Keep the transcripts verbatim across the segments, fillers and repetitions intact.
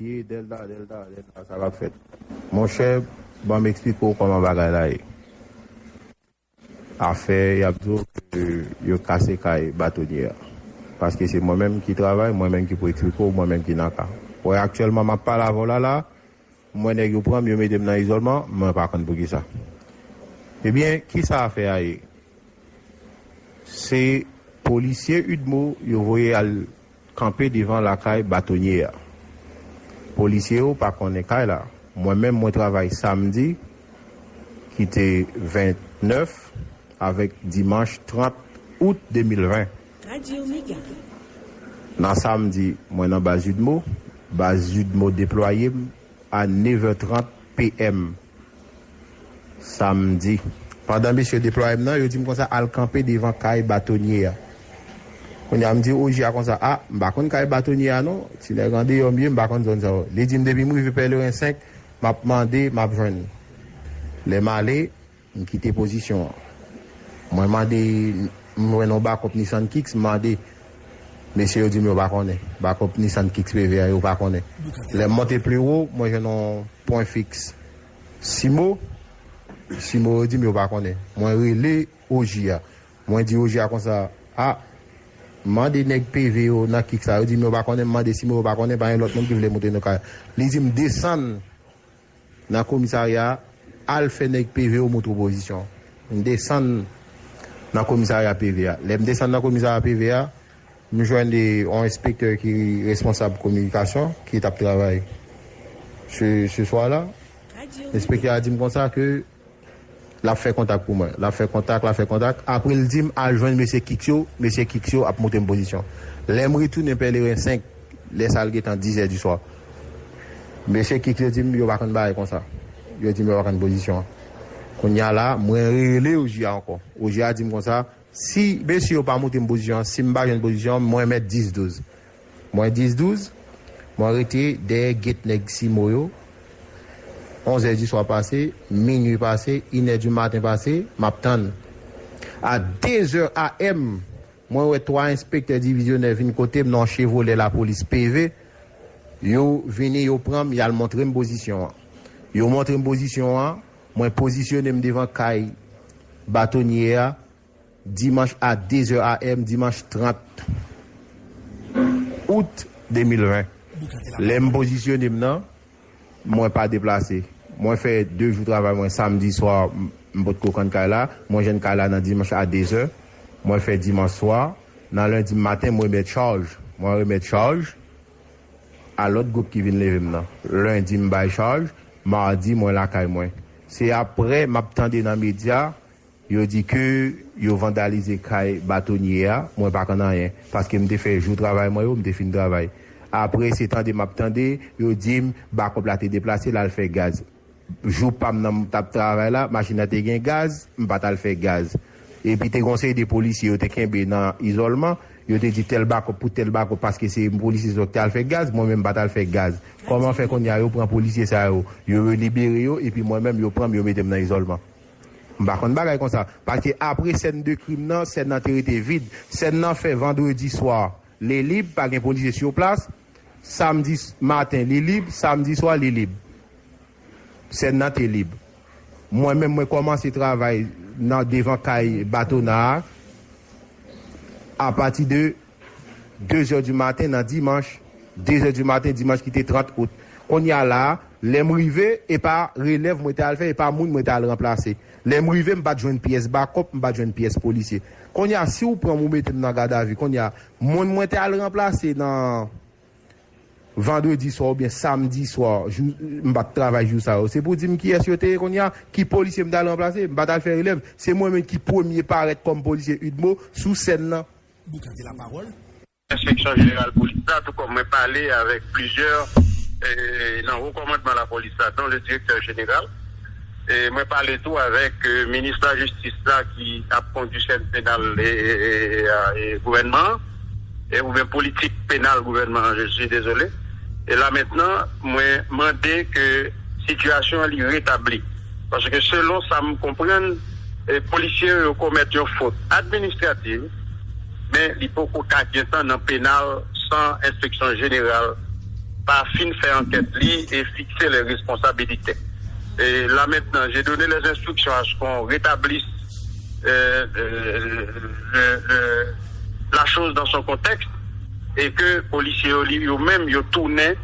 ye, Dèlta, Dèlta, Dèlta, sa p ap fèt. Monchè, ban m eksplike w kòman bagay la ye. Afè, y ap di w ke yo kase kay batonye a. Paske se mwen menm ki travay, mwen menm ki pou eksplike w, mwen menm ki nan ka. Wè, aktyèlman, m ap pale avè w la, la, m wè nèg yo pran m, yo mete m nan izòlman, mwen pa konn poukisa. Ebyen, kisa afè a ye? Se polisye UDMO yo voye al kanpe devan lakay batonye a. Polisye yo pa konnen kay la. Mwen menm, mwen travay samdi, ki te vennèf, avèk dimanch trant out de mil ven. Nan samdi, mwen nan baz UDMO. Baz UDMO deplwaye m a nevè trant P M. Samdi. Pandan mesye deplwaye m nan, yo di m konsa, "Al kanpe devan kay batonye a." Kounye a, m di O J a konsa, "A, m pa konn kay batonye a non. Ti nèg andeyò m ye, m pa konn zòn sa yo." Li di m, "Depi m rive Pèleren senk, m ap mande, m ap jwenn." Lè m ale, m kite pozisyon an. Mwen mande, m jwenn yon bakòp Nissan Kicks, m mande. Mesye yo di m yo pa konnen. Bakòp Nissan Kicks P V a, yo pa konnen. Lè m monte pi wo, mwen jwenn yon pwen fiks Simo. Simo yo di m yo pa konnen. Mwen rele O J a. Mwen di O J a konsa, "A, mande nèg P V yo nan Kicks la." Yo di m yo pa konnen, m mande Simo, yo pa konnen, pa gen lòt moun ki vle montre nou kay. Li di m, "Desann nan komisarya a, al fè nèg P V yo montre w pozisyon." M desann nan komisarya P V a. Lè m desann nan komisarya P V a, m jwenn de, yon enspektè ki responsab kominikasyon, ki t ap travay se, se swa la. Enspektè a di m konsa ke l ap fè kontak pou mwen. L ap fè kontak, l ap fè kontak. Apre, l di m al jwenn mesye Kicks yo, mesye Kicks yo ap montre m pozisyon. Lè m retounen Pèleren senk, lè sa a l gentan dizè di swa. Mesye Kicks yo di m yo pa konn bagay konsa. Yo di m yo pa konn pozisyon an. Kounye a la, mwen rele O J a ankò. O J a di m konsa, si mesye yo pa montre m pozisyon an, si m pa jwenn pozisyon an, mwen mèt dis douz. Mwen dis douz, mwen rete dèyè gèt nèg Simo yo. Onzè di swa pase, minui pase, inè di maten pase, m ap tann. A dezè A M, mwen wè twa enspektè divizyonè vin kote m nan yon Chevrolet lapolis P V. Yo vini, yo pran m, y al montre m pozisyon an. Yo montre m pozisyon an, mwen pozisyone m devan kay batonye a, dimanch a dezè A M, dimanch trant out de mil ven. Lè m pozisyone m nan, mwen pa deplase. Mwen fè de jou travay mwen samdi swa, m, m potko konn kay la. Mwen jwenn kay la nan dimanch a dezè. Mwen fè dimanch swa. Nan lendi maten, mwen remèt chaj. Mwen remèt chaj a lòt gwoup ki vin leve m nan. Lendi, m bay chaj. Madi, mwen lakay mwen. Se apre m ap tande nan medya, yo di ke yo vandalize kay batonye a, mwen pa konn anyen, paske m te fè jou travay mwen yo, m te fin travay. Apre, se tande m ap tande, yo di m bakòp la te deplase, l al fè gaz. Jou pa m nan m t ap travay la, machin nan te gen gaz, m pa t al fè gaz. Epi te gen yon seri de polisye yo te kenbe nan izòlman, yo te di tèl bakòp pou tèl bakòp, paske se polisye sa yo k te al fè gaz, mwen menm m pa t al fè gaz. Kòman fè kounye a yo pran polisye sa yo, yo libere yo, epi mwen menm yo pran m, yo mete m nan izòlman? M pa konn bagay konsa. Paske apre sèn de krim nan, sèn nan te rete vid. Sèn nan fè vandredi swa, li lib, pa gen polisye sou plas. Samdi s-, maten, li lib. Samdi swa, li lib. Sèn nan te lib. Mwen menm, mwen kòmanse travay nan, devan kay Batona a, apati de de zè di maten nan dimanch, de zè di maten, dimanch ki te trant out. Kounye a la, lè m rive, e pa relèv mwen te al fè, e pa moun mwen te al ranplase. Lè m rive, m pa t jwenn pyès bakòp, m pa t jwenn pyès polisye. Kounye a, si w pran m, ou mete m nan gadavi, kounye a, moun mwen te al ranplase nan vandredi swa oubyen samdi swa, jou, m pa t travay jou sa yo. Se pou di m kiyès yo te ye kounye a, ki polisye m t al ranplase, m pa t al fè relèv. Se mwen menm ki premye parèt kòm polisye UDMO sou sèn nan. Bouka di lapawòl. Enspeksyon jeneral polis la, tou kòm mwen pale avèk plizyè, eh, nan wo kòmandman lapolis la, dont le direktè jeneral. E mwen pale tou avèk, eh, minis lajistis la ki ap kondui sèn penal, eh, eh, eh, eh, eh, gouvènman an, eh, oubyen politik penal gouvènman an, je suis désolé. E la mentnan, mwen mande ke sitiyasyon an li retabli. Paske selon sa m konprann, eh, polisye yo komèt yon fot administrativ, men li poko ka gentan nan penal san enspeksyon jeneral pa fin fè ankèt li e fikse les responsabilités. Et là maintenant, j'ai donné les instructions à ce qu'on rétablisse euh, euh, le- le- la chose dans son contexte et que polisye yo li- yo menm yo tounen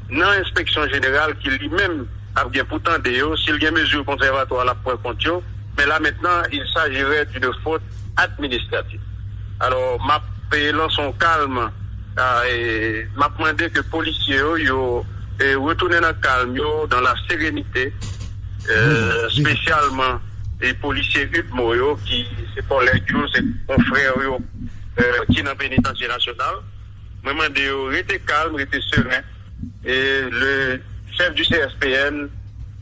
nan enspeksyon jeneral ki li menm ap gen pou tande yo. Si l gen mezi konsèvatwa, l ap pran kont yo. Men la maintenant, il s'agirait d'une faute administrative. Alors, m ap lanse yon kalm, m ap mande ke polisye yo yo retounen nan kalm yo, dans la sérénité, espesyalman e polisye UDMO yo ki se kòlèg yo, se konfrè yo ki nan penitansye nasyonal. Mwen mande yo rete kalm, rete seren. E le chèf du C S P N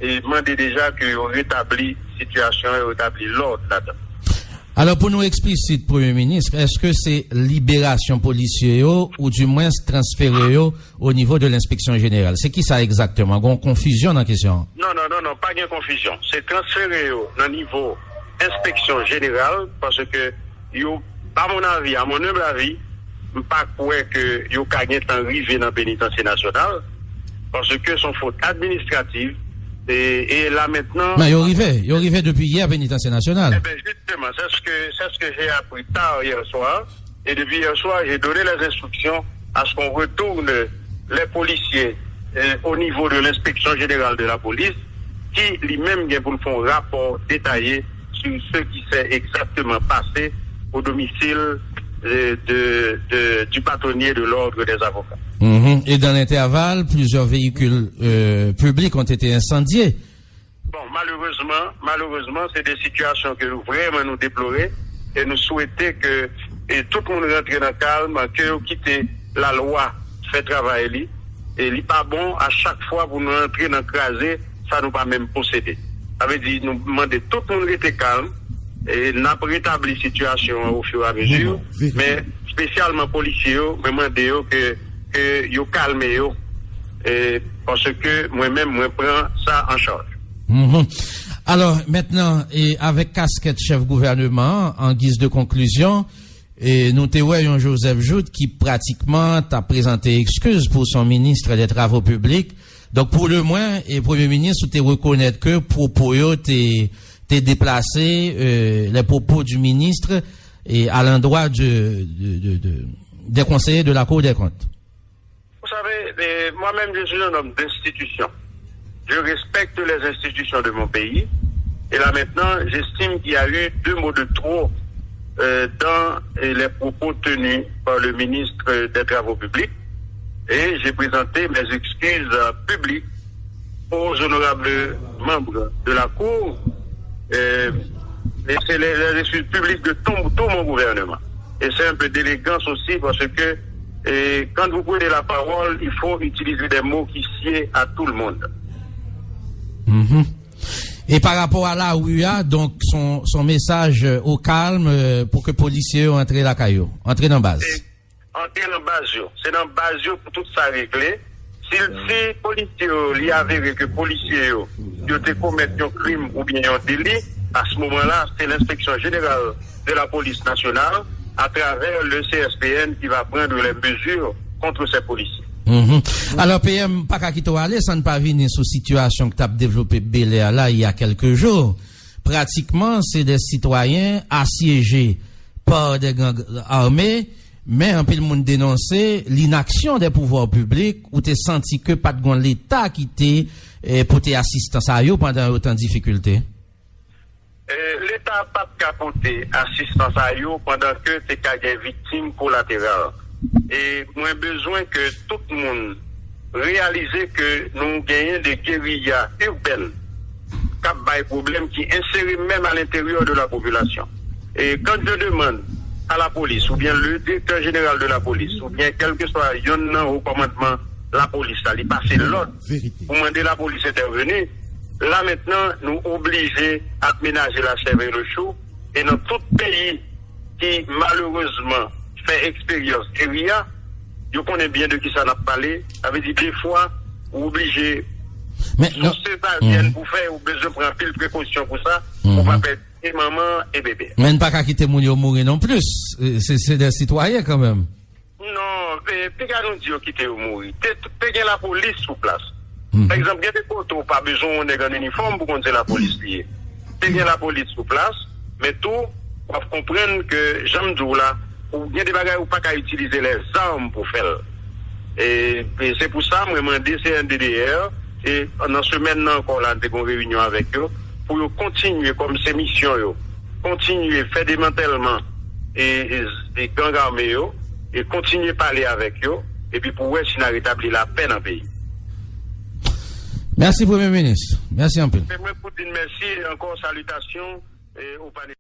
e mande deja ke yo retabli sitiyasyon, yo retabli lòd ladan. Alò, pou nou eksplisit, Premye Minis, èske se liberasyon polisye yo, oudimwens transfere yo o nivo de lenspeksyon jeneral? Se kisa egzakteman? Gon konfizyon nan kesyon an? Non, non, non, non, pa gen konfizyon. Se transfere yo nan nivo enspeksyon jeneral, paske yo, a mon avi, a mon humble avis, m pa kwè ke yo ka gentan rive nan penitansye nasyonal, paske se yon fot administrativ. E, e la mentnan, men yo rive, yo rive depi yè penitansye nasyonal. Eben, jisteman, c'est ce que, c'est ce que j'ai appris tard hier soir. Et depuis hier soir, j'ai donné les instructions à ce qu'on retourne les policiers euh, au niveau de l'inspection générale de la police, ki li menm gen pou l fè yon rapò detaye sur ce qui s'est exactement passé au domicile euh, de, de, du bâtonnier de l'ordre des avocats. Mhm. Et dans l'intervalle, plusieurs véhicules euh, publics ont été incendiés. Bon, malerezman, malerezman, se de sitiyasyon ke nou vrèman nou deplore e nou swete ke e tout moun rantre nan kalm, ke yo kite lalwa fè travay li. E li pa bon a chak fwa pou nou rantre nan kraze sa nou pa menm posede. Sa vle di nou mande tout moun rete kalm e n ap retabli sitiyasyon an ofiramezu, men espesyalman polisye yo, mwen mande yo ke, ke yo kalme yo e paske mwen menm mwen pran sa an chaj. Mhm. Alò, mentnan, e avèk kaskèt chèf gouvèneman an, an giz de konklizyon, e nou te wè yon Joseph Jouthe ki pratikman t ap prezante ekskiz pou son ministre des travaux publics. Donk, pou le mwen, e Premye Minis, ou te rekonèt ke pwopo yo te, te deplase, euh, les propos du ministre, et à l'endroit de, de, de, de, des conseillers de la Cour des comptes. Vous savez, euh, moi-même, je suis un homme d'institution. Je respecte les institutions de mon pays. Et là maintenant, j'estime qu'il y a eu deux mots de trop euh, dans euh, les propos tenus par le ministre des Travaux publics. Et j'ai présenté mes excuses euh, publiques aux honorables membres de la Cour. Euh, et c'est les, les excuses publiques de tout, tout mon gouvernement. Et c'est un peu d'élégance aussi parce que et quand vous prenez la parole, il faut utiliser des mots qui sied à tout le monde. Mhm. E pa rapò a lari a, donk, son, son mesaj euh, o kalm euh, pou ke polisye yo antre lakay yo, antre nan baz. E antre nan baz yo. Se nan baz yo pou tout sa regle. Si, si polisye yo, li avere ke polisye yo, yo te komèt yon krim oubyen yon deli, a se moman la, se lenspeksyon jeneral de la polis nasyonal, à travers le C S P N qui va prendre les mesures contre ces policiers. Mhm. Alò, P M, pa ka kite w ale san n pa vini sou sitiyasyon k t ap devlope Bèlè a la, il y a quelques jours. Pratikman, se de sitwayen asyeje pa de gang ame, men anpil moun denonse linaksyon de pouvwa piblik, ou te santi ke pa t gon Leta ki te eh, pote asistans a yo pandan yo t an difikilte. Eh, Leta pa t ka pote asistans a yo pandan ke te ka gen viktim kolateral. E mwen bezwen ke tout moun reyalize ke nou genyen de geriya ibèn k ap bay pwoblèm, ki ensere menm à l'intérieur de la population. Et quand je demande à la police, ou bien le directeur général de la police, ou bien quel que soit youn nan wo kòmandman lapolis la, li pase lòd pou mande lapolis entèveni, la mentnan, nou oblije ap menaje la chèv e le chou, e nan tout peyi ki malerezman fè eksperyans geriya, yo konnen byen de kisa n ap pale. Sa vle di, defwa, ou oblije sou sezaryèn pou fè, ou bezwen pran anpil prekosyon pou sa, pou pa pèdi e manman e bebe. Men n pa ka kite moun yo mouri non plis. Se, se de sitwayen kanmenm. Non, e, piga nou di yo kite yo mouri. Te, te gen lapolis sou plas. Pa egzanp, gen de kote ou pa bezwen yon nèg an inifòm pou konn se lapolis li ye. Te gen lapolis sou plas, men tou, w ap konprann ke, jan m di w la, ou gen de bagay ou pa ka itilize lèzam pou fè l. E, e se pou sa, mwen mande C N D D R, e nan semèn nan ankò la, n te gen yon reyinyon avèk yo, pou yo kontinye, kòm se misyon yo, kontinye fè demantèlman e, e, e gang ame yo, e kontinye pale avèk yo, epi pou wè si n a retabli lapè nan peyi. Mèsi, Premye Minis. Mèsi anpil. Se mwen pou di n mèsi, ankò salitasyon e, o panel.